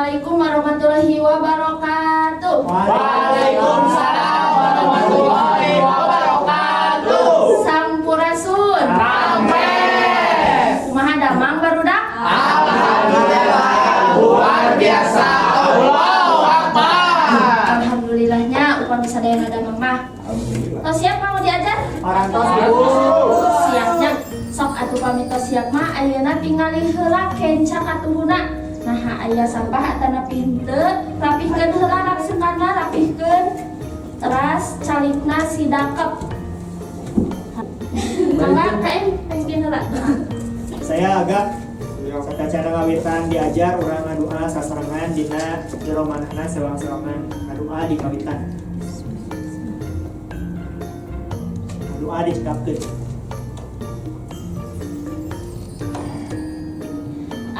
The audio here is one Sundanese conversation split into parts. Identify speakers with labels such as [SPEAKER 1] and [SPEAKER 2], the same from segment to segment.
[SPEAKER 1] Assalamualaikum warahmatullahi wabarakatuh.
[SPEAKER 2] Waalaikumsalam warahmatullahi wabarakatuh.
[SPEAKER 1] Sampurasun.
[SPEAKER 2] Rampes.
[SPEAKER 1] Kumaha damang, barudak?
[SPEAKER 2] Alhamdulillah, luar biasa. Allahu Akbar.
[SPEAKER 1] Alhamdulillahnya upami sadayana damang mah. Tos siap mau diajar?
[SPEAKER 3] Parantos, Ibu.
[SPEAKER 1] Siapnya. Sok atuh, pami tos siap mah ayeuna tingali heula kenca katuhuna. Nah, aya sampah atanapi henteu, rapihkeun heula raksukanna, rapihkeun. Teras calikna si dakep. Mangga kain pengkin heula.
[SPEAKER 3] Saya agak tata cara ngawitan diajar, urang ngadua sasarengan dina jero manahna sewang-sewangan. Ngadua di kawitan. Ngadua dicekapkeun.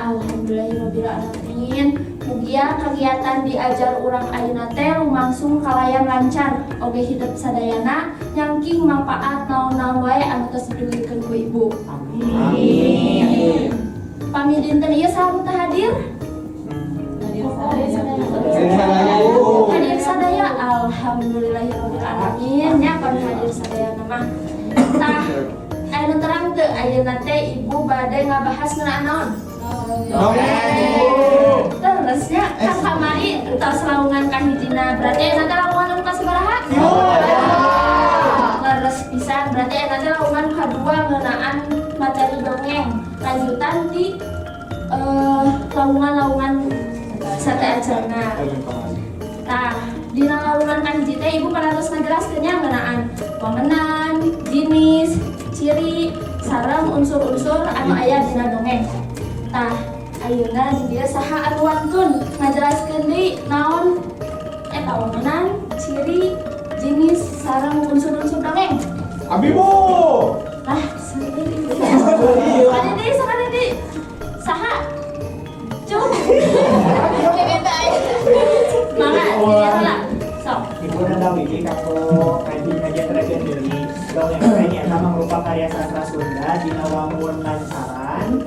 [SPEAKER 1] Alhamdulillahirabbil alamin. Mugia kegiatan diajar urang ayeuna teh lumangsung kalayan lancar oge hidup sadayana nyangking manfaat naon-naon wae anu tos didugikeun ku Ibu.
[SPEAKER 3] Amin.
[SPEAKER 1] Pami dinten ieu saha nu teu hadir?
[SPEAKER 2] Hadir sadaya, Ibu.
[SPEAKER 1] Hadir sadaya. Alhamdulillahirabbil alamin nya, pami hadir sadaya mah. Tah, aya nu terang teu ayeuna teh Ibu bade ngabahas ngeunaan naon?
[SPEAKER 2] Dongeng.
[SPEAKER 1] Terusnya kan kamari entos laungan kahijina, berarti ayeuna teh laungan anu kasabaraha? Leres pisan, berarti ayeuna teh laungan kadua ngeunaan materi dongeng lanjutan di laungan-laungan sateuacanna. Tah, dina laungan kahiji teh Ibu parantos ngajelaskeun nya ngeunaan wangenan, jenis, ciri, sareng unsur-unsur anu aya dina dongeng. Tah, ayeuna di dieu saha anu wantun ngajelaskeun deui naon eta wangenan, ciri, jenis, sareng unsur-unsur dongeng?
[SPEAKER 2] Abi, Bu.
[SPEAKER 1] Lah, sendiri. Sekali deui, sekali deui. Saha? Cung. Mangga, di dieu heula. Sok.
[SPEAKER 3] Ibu Nanda Widi kanggo ngaji ngajelaskeun deui. Dongeng teh nyaeta mangrupa karya sastra Sunda dina wangun lancaran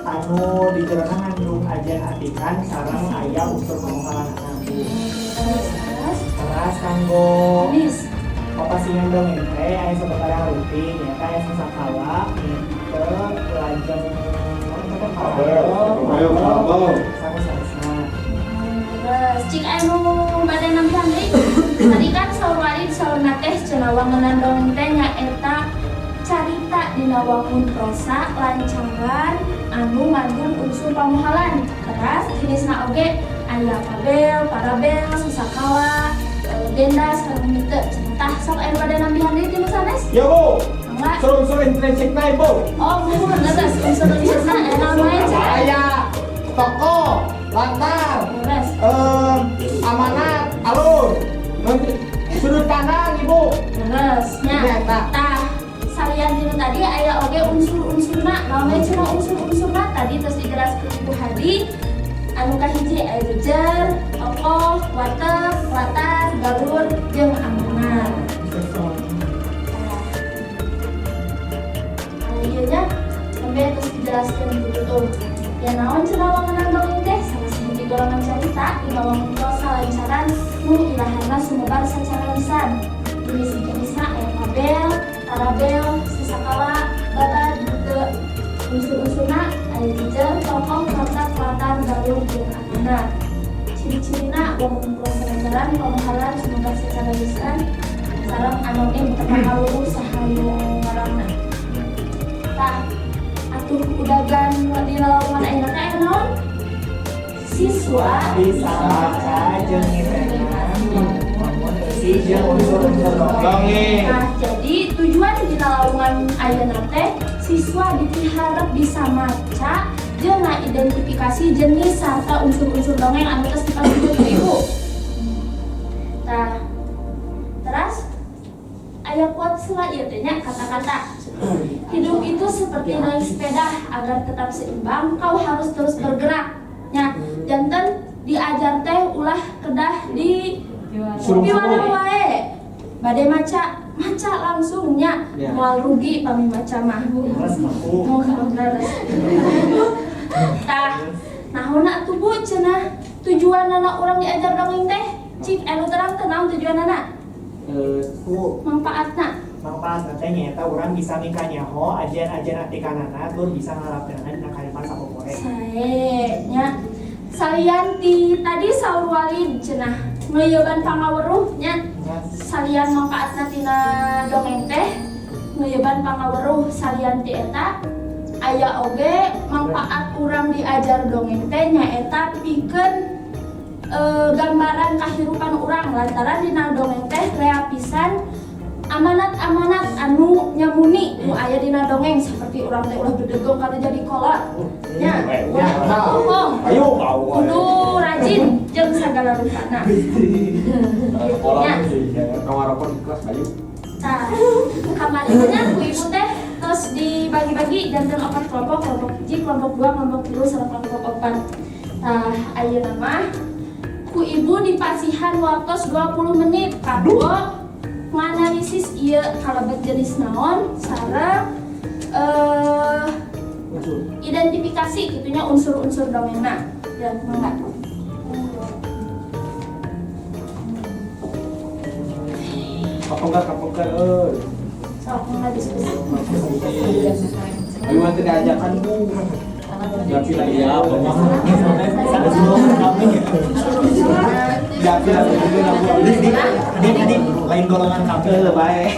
[SPEAKER 3] anu di jerona ngandung ajan atikan sareng aya unsur pamohalanana.
[SPEAKER 1] Terus,
[SPEAKER 3] Teras kanggo
[SPEAKER 1] jenis.
[SPEAKER 3] Papasingan dongeng teh aya sababaraha rupi, nyaeta aya sasakala, mite, lajeng
[SPEAKER 2] Fabel, fabel.
[SPEAKER 3] Sareng sanesna.
[SPEAKER 1] Terus, cik anu bade nampihan deui. Tadi kan saur warid saurna teh cenah wangenan dongeng teh nyaeta carita dina wangun prosa lancaran anu ngandung unsur pamohalan. Teras jenisna oge aya fabel, parabel, sasakala, legenda, sareng mite. Tah, sok anu bade nampihan deui ti nu sanes?
[SPEAKER 2] Ya, Bu.
[SPEAKER 1] Mangga.
[SPEAKER 2] Unsur-unsur intrinsikna, Ibu.
[SPEAKER 1] Oh, muhun, leres unsur-unsurna aya naon wae cenah?
[SPEAKER 2] Aya tokoh, latar,
[SPEAKER 1] Leres.
[SPEAKER 2] Amanat, alur, nanti sudut pandang, Ibu.
[SPEAKER 1] Leres nya.
[SPEAKER 2] Nya, eta.
[SPEAKER 1] Tah, salian tinu tadi aya oge unsur-unsurna. Naon wae cenah unsur-unsurna? Tadi terus dijelaskeun Ibu Hadi. Anu kahiji aya jejer, tokoh, watek, latar, galur, jeung amanat. Tah. Ieu nya nembe terus dijelaskeun ku tutur. Ya, naon cenah wangenan dongeng teh? Salah sahiji golongan carita dina wangun prosa lancaran nu irahanna sumebar sacara lisan. Jenis-jenisna aya fabel, parabel, sasakala, babad, mite. Unsur-unsurna aya jejer, tokoh, watak, latar, galur, jeung amanat. Ciri-cirina wangun prosa lancaran pamohalan sumebar sacara lisan sareng anu teu kaluruh saha nu ngarangna. Tah, atuh udagan di lalaungan ayeuna teh aya naon? Siswa
[SPEAKER 3] Bisa maca jeung ngitenan wangun eusi jeung unsur-unsur dongeng.
[SPEAKER 2] Dongeng.
[SPEAKER 1] Nah, jadi tujuan dina laungan ayeuna teh siswa dipiharep bisa maca jeung ngaidentifikasi jenis serta unsur-unsur dongeng anu tos dipasihkeun ku Ibu. Tah, terus aya quotes lah ieu teh nya, kata-kata. Hidup itu seperti naik sepeda, agar tetap seimbang kau harus terus bergerak. Nya, janten diajar teh ulah kedah di piwarang wae. Bade maca, maca langsung nya, moal rugi pami maca mah.
[SPEAKER 3] Leres aku.
[SPEAKER 1] Mau leres. Tah, naon atuh, Bu, cenah? Tujuanana urang diajar dongeng teh, cik anu terang teh naon tujuanana?
[SPEAKER 3] Ku
[SPEAKER 1] Manfaatna.
[SPEAKER 3] Manfaat teh nyaeta urang bisa mikanyaho ajian-ajian atikanana tur bisa ngalapkeunana dina kahirupan sapopoe.
[SPEAKER 1] Sae nya. Salian ti tadi saur Walid cenah ngeuyeuban pangaweruh nya. Salian manfaatna tina dongeng teh ngeuyeuban pangaweruh, salian ti eta aya oge manfaat urang diajar dongeng teh nyaeta pikeun gambaran kahirupan urang, lantaran dina dongeng teh rea pisan amanat-amanat anu nyamuni nu aya dina dongeng, seperti urang teh ulah bedegong kana jadi kolot nya, ulah bohong,
[SPEAKER 2] Ayo.
[SPEAKER 1] Kudu rajin jeung sagala rupana.
[SPEAKER 2] Sekolah kamar rokok di kelas ayo.
[SPEAKER 1] Tah, kamari nya ku ibu teh terus dibagi-bagi janten opat kelompok, kelompok hiji, kelompok dua, kelompok tilu, sareng kelompok opat. Tah, ayeuna mah ku ibu dipasihan waktos 20 menit kanggo nganalisis ieu kalebet jenis naon sareng identifikasi gitunya unsur-unsur dongengna. Ya, mangga.
[SPEAKER 2] Kapengker kapengker euy.
[SPEAKER 1] Sok mangga diskusi.
[SPEAKER 2] Ayo nanti diajarkan Bu. Japi lagi ya, Japi lagi
[SPEAKER 3] Di lain golongan kabel bae.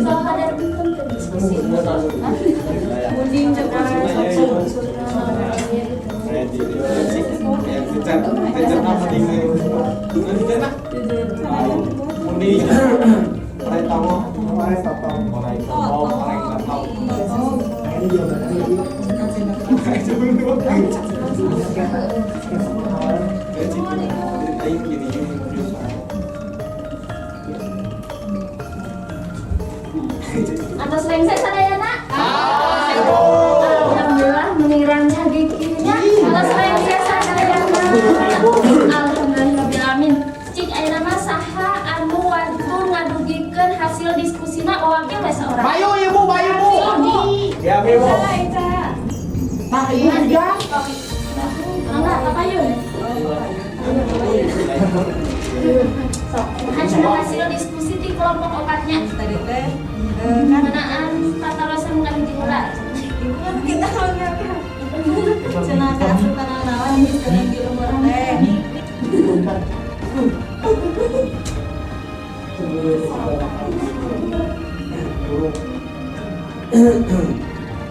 [SPEAKER 1] Sok pada ke diskusi.
[SPEAKER 4] Munding
[SPEAKER 1] Atos rengse sadayana? Alhamdulillah menirang cagi kieu nya. Atos rengse sadayana. Alhamdulillah alamin. Cik ayeuna mah saha anu wantun ngadugikeun hasil diskusina wakil we saurang.
[SPEAKER 2] Bayu ibu, bayu bu. Ya bu. Tah ibu juga.
[SPEAKER 1] Mangga kapayun. Sok, hasil diskusi di kelompok opatnya.
[SPEAKER 4] Tadi teh
[SPEAKER 1] ngeunaan patarosan ka hiji heula.
[SPEAKER 4] Ibu kan kita cenah kaasupan naon jenis dongeng di luhur teh.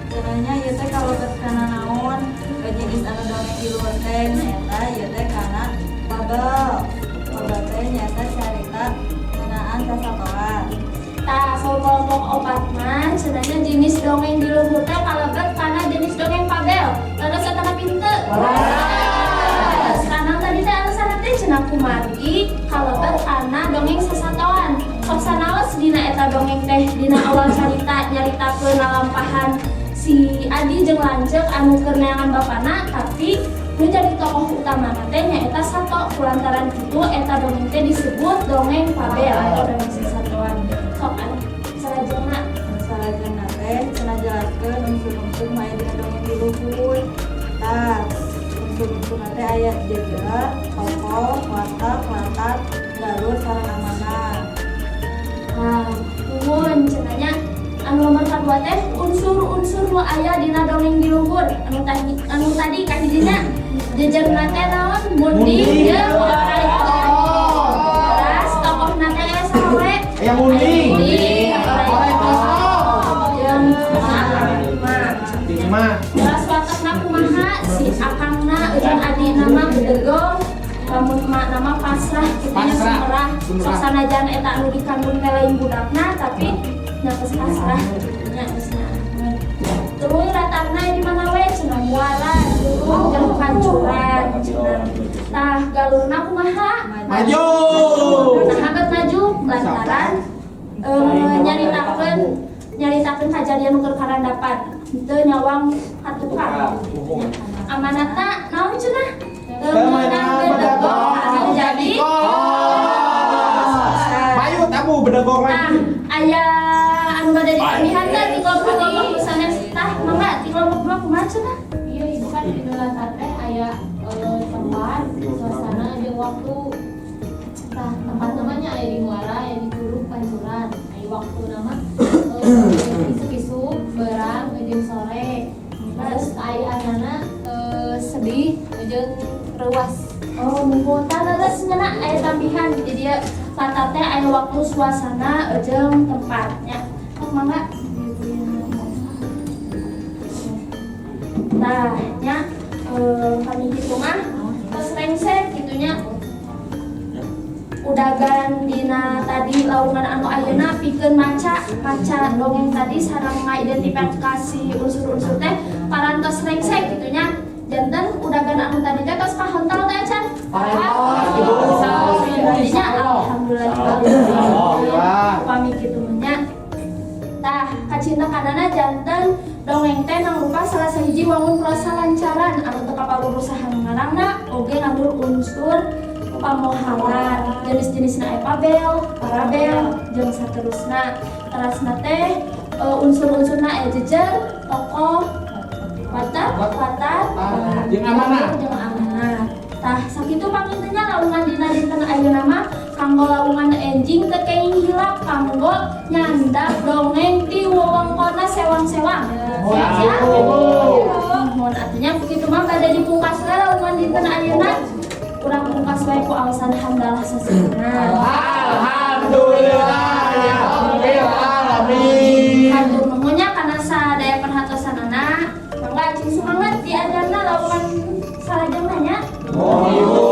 [SPEAKER 4] Cenahnya ieu teh kalebet kana naon jenis anu dongeng di luhur teh nyaeta ieu teh kana fabel. Fabel teh nyaeta carita ngeunaan sasatoan.
[SPEAKER 1] Tah, so kelompok opat mah cenahnya jenis dongeng di luhur teh kalebet kana jenis dongeng fabel. Leres eta pinte. Leres. Karena tadi teh alasan teh cenah kumargi kalebet kana dongeng sasatoan. Sok sanaos dina eta dongeng teh dina awal carita nyaritakeun lalampahan si Adi jeung lanceuk anu keur neangan bapana, tapi nu jadi tokoh utamana teh nyaeta sato. Kulantaran kitu eta dongeng teh disebut dongeng fabel atau dongeng sasatoan. Sok anu salajengna.
[SPEAKER 4] Salajengna teh cenah jelaskeun unsur-unsur nu aya dina dongeng di luhur. Tah, unsur-unsurna teh aya jejer, tokoh, watak, latar, galur sareng amanah.
[SPEAKER 1] Nah, nuhun cenahnya anu nomor kadua teh unsur-unsur nu aya dina dongeng di luhur. Anu tadi kahijinya jejerna teh naon? Munding jeung Terus tokohna teh saha we?
[SPEAKER 2] Aya munding.
[SPEAKER 1] Jeung emak. Terus watakna kumaha? Si akangna jeung adina mah bedegong, lamun emakna mah pasrah kitu nya sumerah. Sok sanajan eta anu dikandung teh lain budakna tapi nya geus pasrah kitu nya geus nyaah. Tuluy latarna di mana we cenah muara curug jeung pancuran cenah. Tah galurna kumaha?
[SPEAKER 2] Maju.
[SPEAKER 1] Nah, bet maju lantaran nyaritakeun kajadian nu keur karandapan teu nyawang katukang. Amanatna naon cenah? Teu meunang bedegong anu jadi
[SPEAKER 2] Bayu tamu bedegong
[SPEAKER 1] Tah, aya anu bade ditambihan teh di kelompok-kelompok nu sanes. Tah, mangga di kelompok dua kumaha cenah?
[SPEAKER 5] Iya, ibu kan di latar teh aya Waktu. Tah, tempat namanya aya di muara, aya di curug pancuran. Aya waktu nama isuk-isuk, berang, jeung sore. Terus kaayaanana sedih jeung reuas.
[SPEAKER 1] Oh, mumpung tah leres ngena aya tambihan. Jadi dia latar teh aya waktu, suasana, jeung tempatnya. Oh, mangga. Nah, nya kami kitu mah tos rengse kitu nya. Udagan dina tadi laungan anu ayeuna pikeun maca maca dongeng tadi sareng ngaidentifikasi unsur-unsur teh parantos rengse kitu nya. Janten udagan anu tadi teh tos kahontal teh acan?
[SPEAKER 2] Parantos, Ibu.
[SPEAKER 1] Artinya alhamdulillah.
[SPEAKER 2] Alhamdulillah.
[SPEAKER 1] Upami kitu mah nya. Tah, kacinta kanana janten dongeng teh mangrupa salah sahiji wangun prosa lancaran anu teu kaparuruh saha ngarangna oge ngandung unsur pamohalan, jenis-jenisna aya fabel, parabel, jeung saterusna. Terasna teh unsur-unsurna aya jejer, tokoh, watak, latar,
[SPEAKER 2] jeung amanah.
[SPEAKER 1] Jeung amanah. Tah, sakitu panginten nya laungan dina dinten ayeuna mah kanggo laungan enjing teu kenging hilap kanggo nyandak dongeng ti wewengkonna sewang-sewang. Siap ya? Mohon artinya begitu mah bade dipungkas we laungan dinten ayeuna. Urang pungkas wae ku aosan hamdalah sasana.
[SPEAKER 2] Alhamdulillah ya rabbil alamin.
[SPEAKER 1] Hatur nuhun nya kana sadaya perhatosanana. Mangga cing semangat diajarna laungan salajengna nya.
[SPEAKER 2] Oh, Ibu.